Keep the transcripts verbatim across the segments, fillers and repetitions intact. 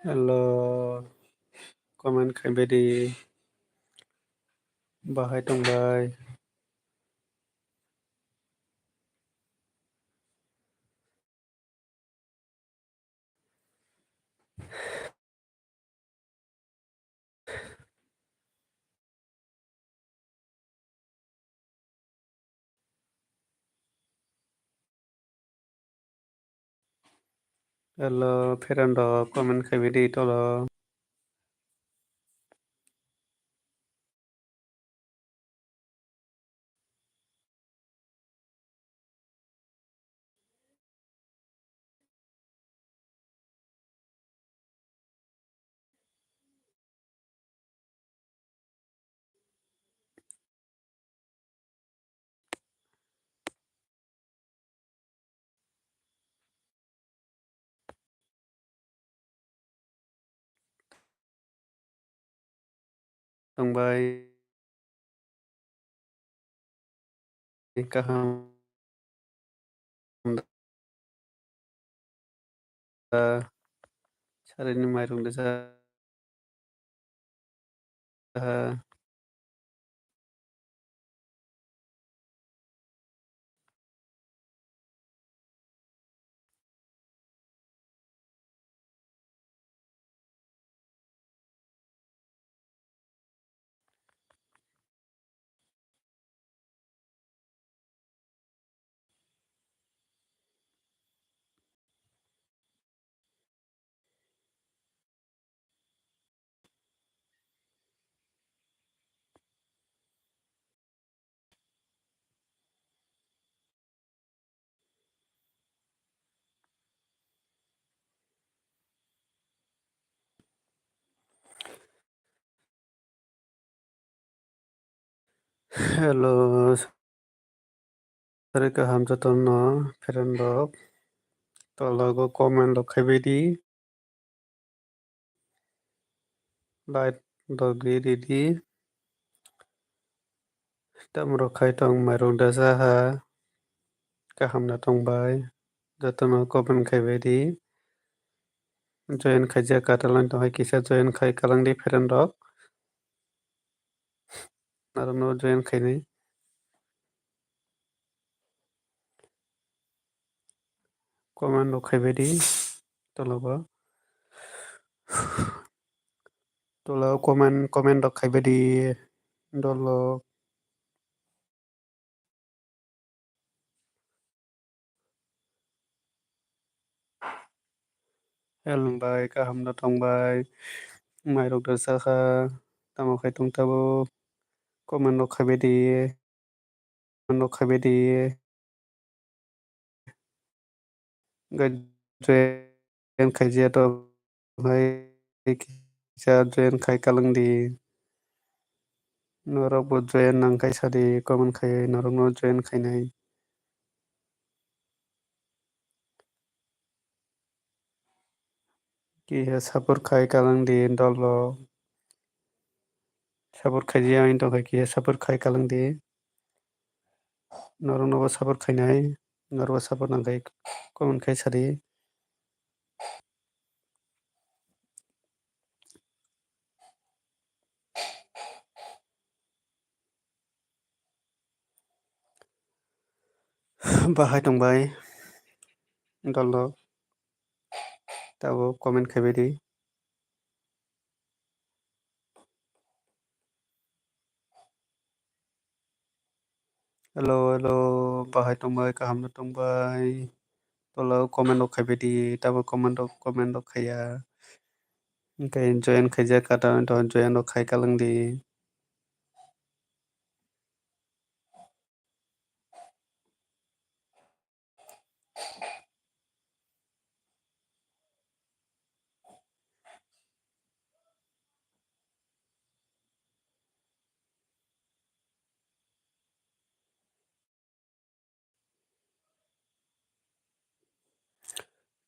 Hello, comment khai bai di. Bahai tong bai. Hello, friend rok, comment khai bai di tolo. Tong bai. Kaham da, sarini mairung da sa. Hello. Sari kaham jotono friend rok. Tologo comment rok khai bai di. Like rok di di di. Tamo rok khai tong mairung da sa ha. Kaham da tong bai. Jotono comment khai bai di. Join khaijak katalai tong hai kisa join khai kalang di friend rok. Norokno join khainai. Comment rok khai bai di tologo. Tologo comment, comment rok khai bai di dolo. Hello bai, kaham da tong bai. Mairok da sakha, tamo khai tong tabuk. Comment rok khai bai di. Comment rok khai bai di. Hwnkhe join khaijak rok hai kisa join khai kalang di. Norok bo join nang khai sa di, comment khai norok no join khainai. Kisa support khai kalang di dolo. Support khaijak wng tong kha, kisa support khai kalang di. Norok no bo support khainai, norok bo support nang khai comment khai sa di. Bahai tong bai dolo, tabuk comment khai bai di. Hello, hello, bahai tong bai, kaham no tong bai. Tolo comment rok khai bai di, tabuk comment rok, comment rok khaiya. Hwnkhe join khaijak kata join rok khai kalang di.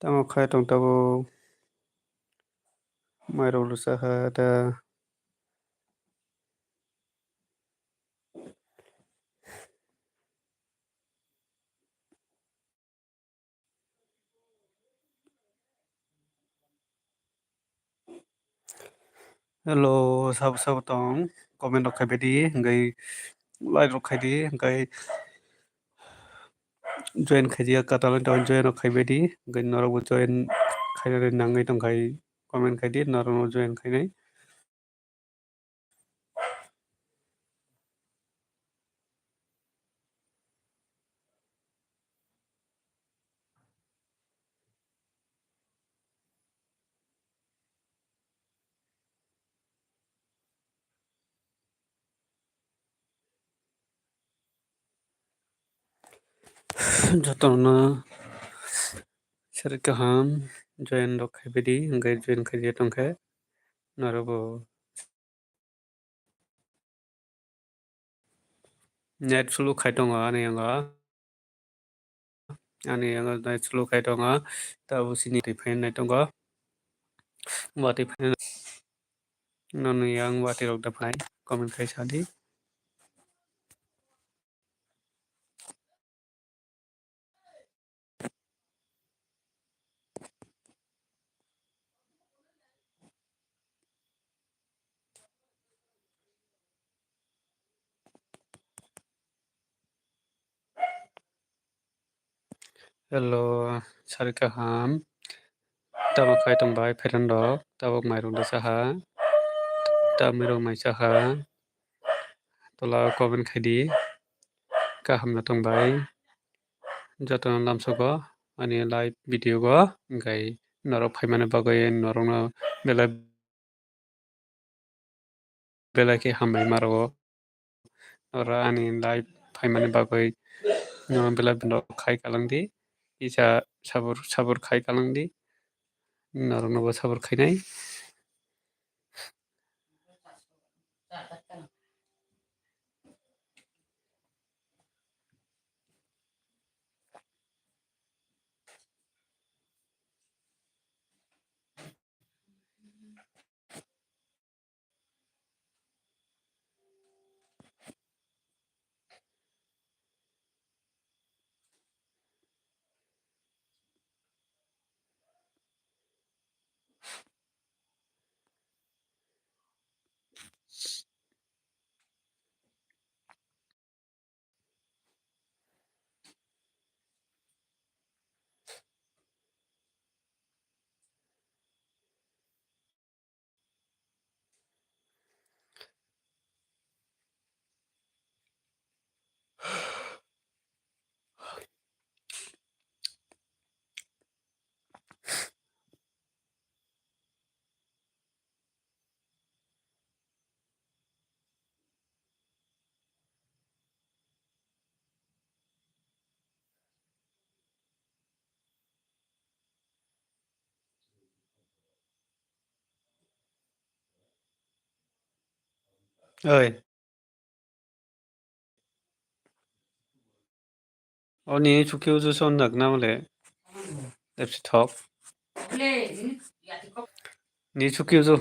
Tamo khai tong tabuk, mairok rwchapha da. Hello, sabo sabo tong, comment rok khaibai di, hingkai like rok khai di, hingkai join khai di, katal join rok khaibai di, hingkai norok bo join khainani nangwi tongkhai comment khai di, norok no join khainai. Jotono sari kaham join rok khaibai di, hingkai join khai di tongkhe norok bo. Net slow khai tongo ani yango. Ani yango net slow khai tongo. Tabuk sini twi phainai tongo. Watwi phainai. Noni yang watwi rok da phainai. Comment khai sadi. Hello, sari kaham. Tamo khai tong bai friend rok, tabuk mairung da saha, tamwi rok mai saha, tola comment khai di, kaham no tong bai. Jotono lamsogo ani live video go, hingkai norok phaimani bagwi norokno belai belai khe hambai ma rwo. Oro ani live phaimani bagwi no belai bono khai kalang di. Kisa sabur sabur khai kalang di. Norokno bo sabur khainai. Oi. O ni chuki uju son nak na mole. Lepsi thok. Ni chuki uju.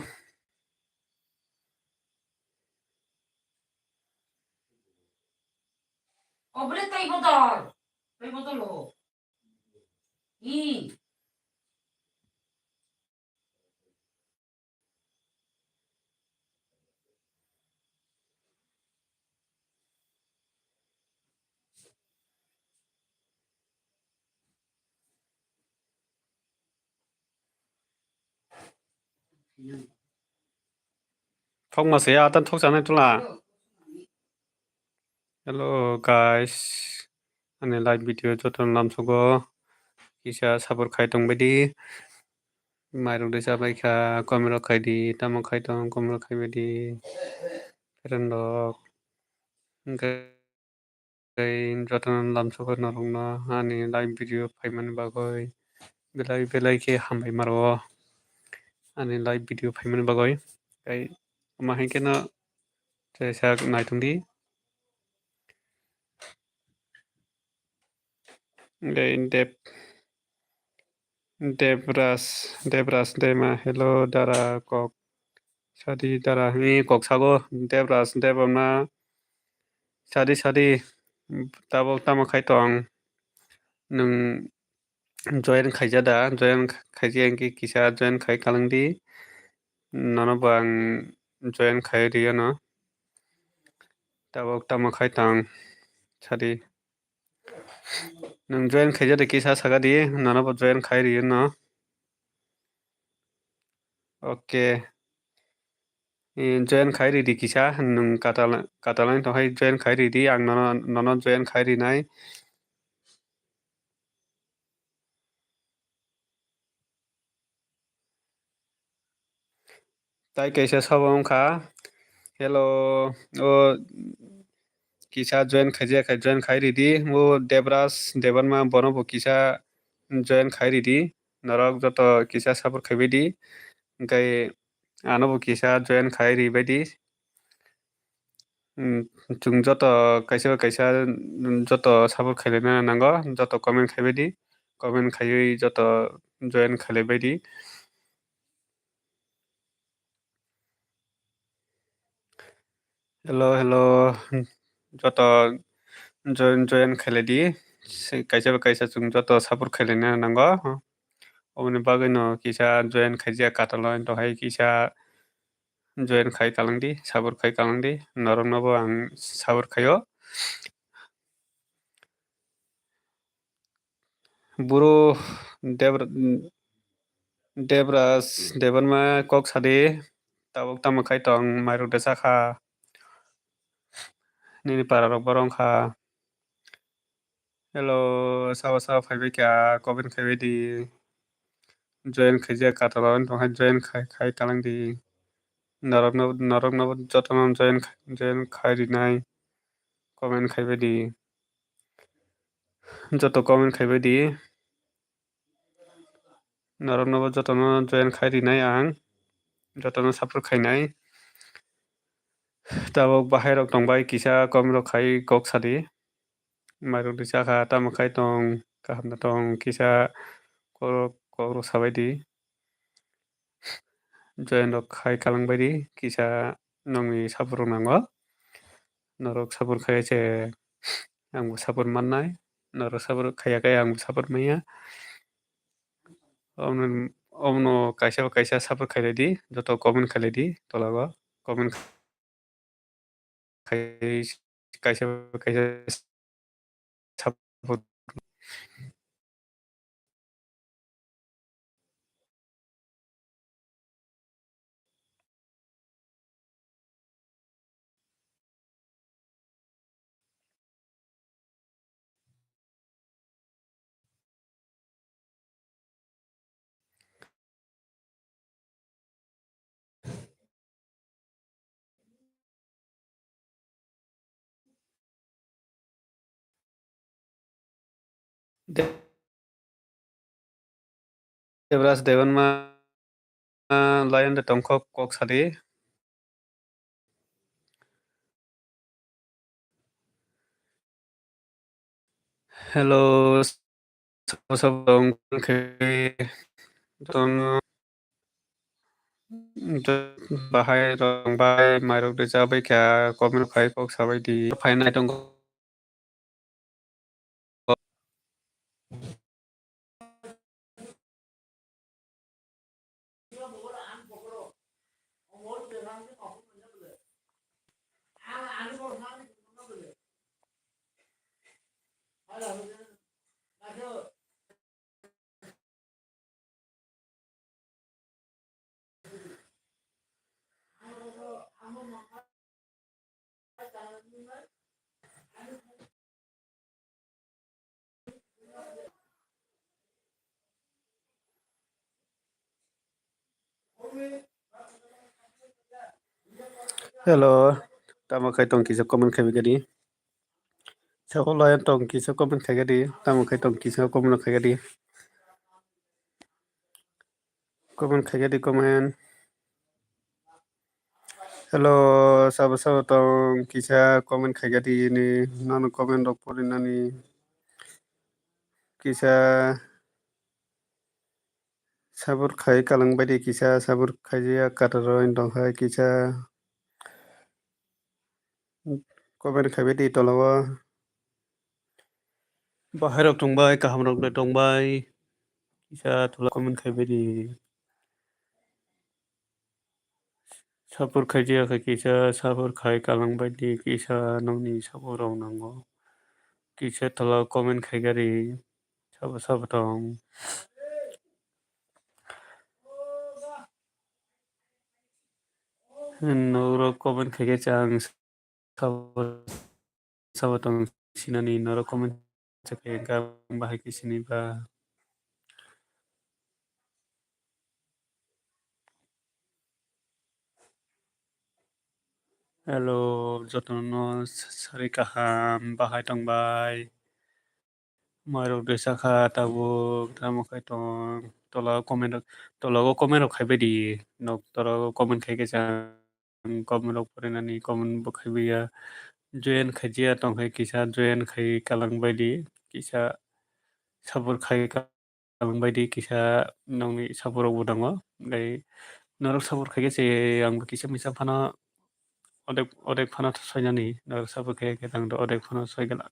Obole tai bodol. Tai bodol ho. Hi. Thok ma se ya, atan thok chanai tula. Hello guys, ani live video joto lamsogo kisa support khai tong baidi. Mairok de chabai kha, comment rok khai di, tamo khai tong, comment rok khai baidi. Friend rok. Hingke tei jotono lamsogo norokno ani live video phaimani bagwi belai belai khe hambai maro ani live video phaimani bagwi. Tei ama hai kheno teisa naitongdi. Tei Deb, Debraj, Debraj Dema, hello dara kok. Sadi dara hwnwi kok sago Debraj Debbarma. Sadi sadi tabuk tamo khai tong? Nwng join khaija da? Join khaija hwnkhe kisa join khai kalang di. Nono bo ang join khai riono. Tabuk tamo khai tong sadi. Nwng join khaijadi kisa sagadi, nono bo join khai riono. Okay. Eh, join khai ridi kisa, nwng katal, katal wng tongkhai join khai ridi, ang nono, nono join khai rinai. Tai kaisa sabo wngkha, hello, o kisa join khaijak khe join khai ridi, o Debraj Debbarma bono bo kisa join khai ridi, norok joto kisa support khaibaidi, hwnkhe ano bo kisa join khai ribaidi. Mm, chwng joto kaisa bai kaisa, mm, joto support khailaina nango, joto comment khaibaidi, comment khaiwi joto join khailaibaidi. Hello, hello, joto join, join khailaidi, se kaisa bai kaisa chwng joto support khailaina nango. Oboni bagwino kisa join khaijak katalo, dohai kisa join khai kalangdi, support khai kalangdi, norokno bo ang support khaio. Buru Debra-, Debraj Debbarma kok sadi, tabuk tamo khai tong, mairok de sakha, nini para rok borok wngkha. Hello, sabo sabo phaibai kha, comment khaibai di. Join khaijak katalo wng tongkha, join khai, khai kalang di. Norokno, norokno jotono join, join khai rinai, comment khaibai di. Joto comment khaibai di. Norokno bo jotono join khai rinai ang, jotono support khainai. Tabuk bahai rok tongbai kisa comment rok khai kok sadi. Mairok di sakha tamo khai tong, kaham no tong, kisa kok, kok rok sabai di. Join rok khai kalang bai di, kisa nokni support rok nango. Norok support khai se ang bo support mannai, norok support khaiya khe ang bo support manya. Omo, omo kaisa bo kaisa support khailai di, joto comment khailai di, tola o comment khai, kaisa bo kaisa support. De-, Debraj Debbarma, ah, line de tongkho kok sadi. Hello, sabo sabo tong khe, jotono, bahai rok bai mairok de chabai kha, comment khai kok sabai di, phainai tongo. Hello, tamo khai tong kisa comment khai bigadi. Sabo lai tong kisa comment khai gadi, tamo khai tong kisa comment khai gadi. Comment khai gadi comment. Hello, sabo sabo tong kisa comment khai gadi ni, nono comment rok pori nani kisa. Sabur khai kalang bai di kisa, sabur khai ya kataro in tong khai kisa. Comment khai bai di tola o. Bahai rok tong bai, kaham rok le tong bai. Kisa tola comment khai bai di. Support khaijak khe kisa support khai kalang baidi, kisa nokni support rok nango. Kisa tola comment khai gari sabo sabo tong. Norok comment khai khe chang sabo sabo tong sinani norok comment. Chakhe gam bahai khe sini ba. Hello, jotono sari kaham bahai tong bai. Mairok de sakha tabuk tamo khai tong tola comment rok, tola o comment rok khai bai di. Nok toro comment khai khe chang. Comment rok porinani comment bo khaibai ya. Join khaijia tong khe kisa join khai kalang baidi, kisa support khai kalang baidi, kisa nokni support rok bo nango. Gai norok support khai khe se ang bo kisa misa phano odek odek phano soinani norok support khai khe tang do odek phano soi gala.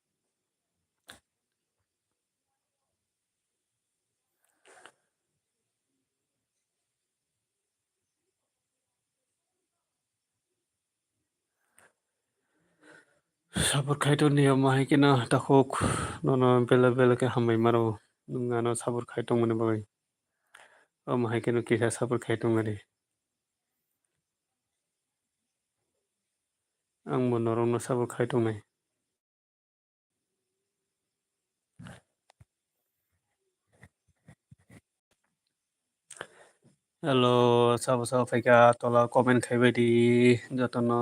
Support khai tong ni omo hai kheno takhuk nono bela bela khe hambai maro. Nwng ano support khai tongmani bagwi. Omo hai kheno kisa support khai tongmani. Ang bo norokno support khai tongnai. Hello, sabo sabo phaikha tola comment khaibai di jotono,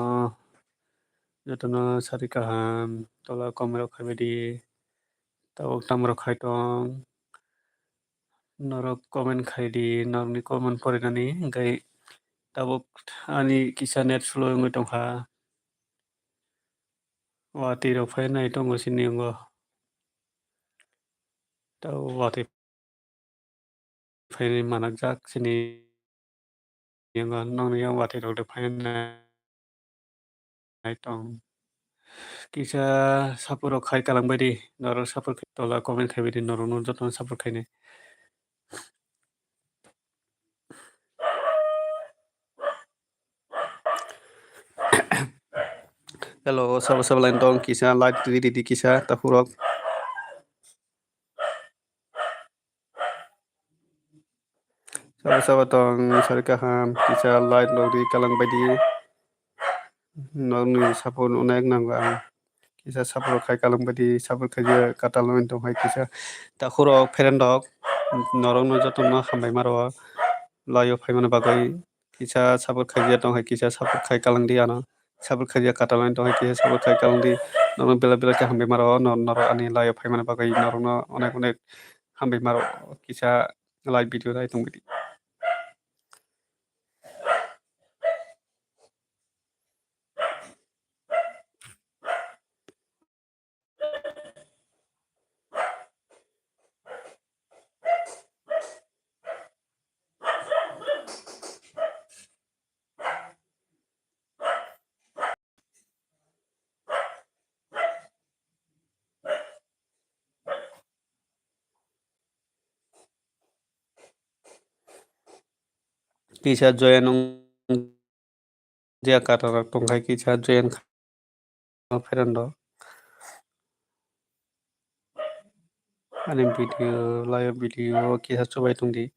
jotono sari kaham tola comment rok khaibai di. Tabuk tamo rok khai tong norok comment khai di, norokni comment porinani hwnkhe tabuk ani kisa net slow wngwi tongkha. Watwi rok phai nai tongo sini yango. Tei watwi phai manakjak sini yango, nokni yang watwi rok de phai nai tong. Kisa support rok khai kalang bai di, norok support khai tola comment khai bai di, norok no joto no support khai nai. Hello, sabo sabo line tong kisa like ridi di kisa takhurok. Sabo sabo tong sari kaham kisa like rok di kalang bai di. Nokni support onek nango ang. Kisa support rok khai kalang bai di, support khai je katal wng tong hai kisa takhurok friend rok norok no joto no hambai maro. Laio phai mani bagwi kisa support khai je tong hai kisa support khai kalang di ano. Support khai je katal wng tong hai kisa support khai kalang di. Norok bela bela khe hambai maro norok ani laio phai mani bagwi norok no onek onek hambai maro kisa like video nai tong bai di. Kisa join wng jia katal rok tong khai kisa join kha friend rok. Ani video, live video kisa chubai tong di.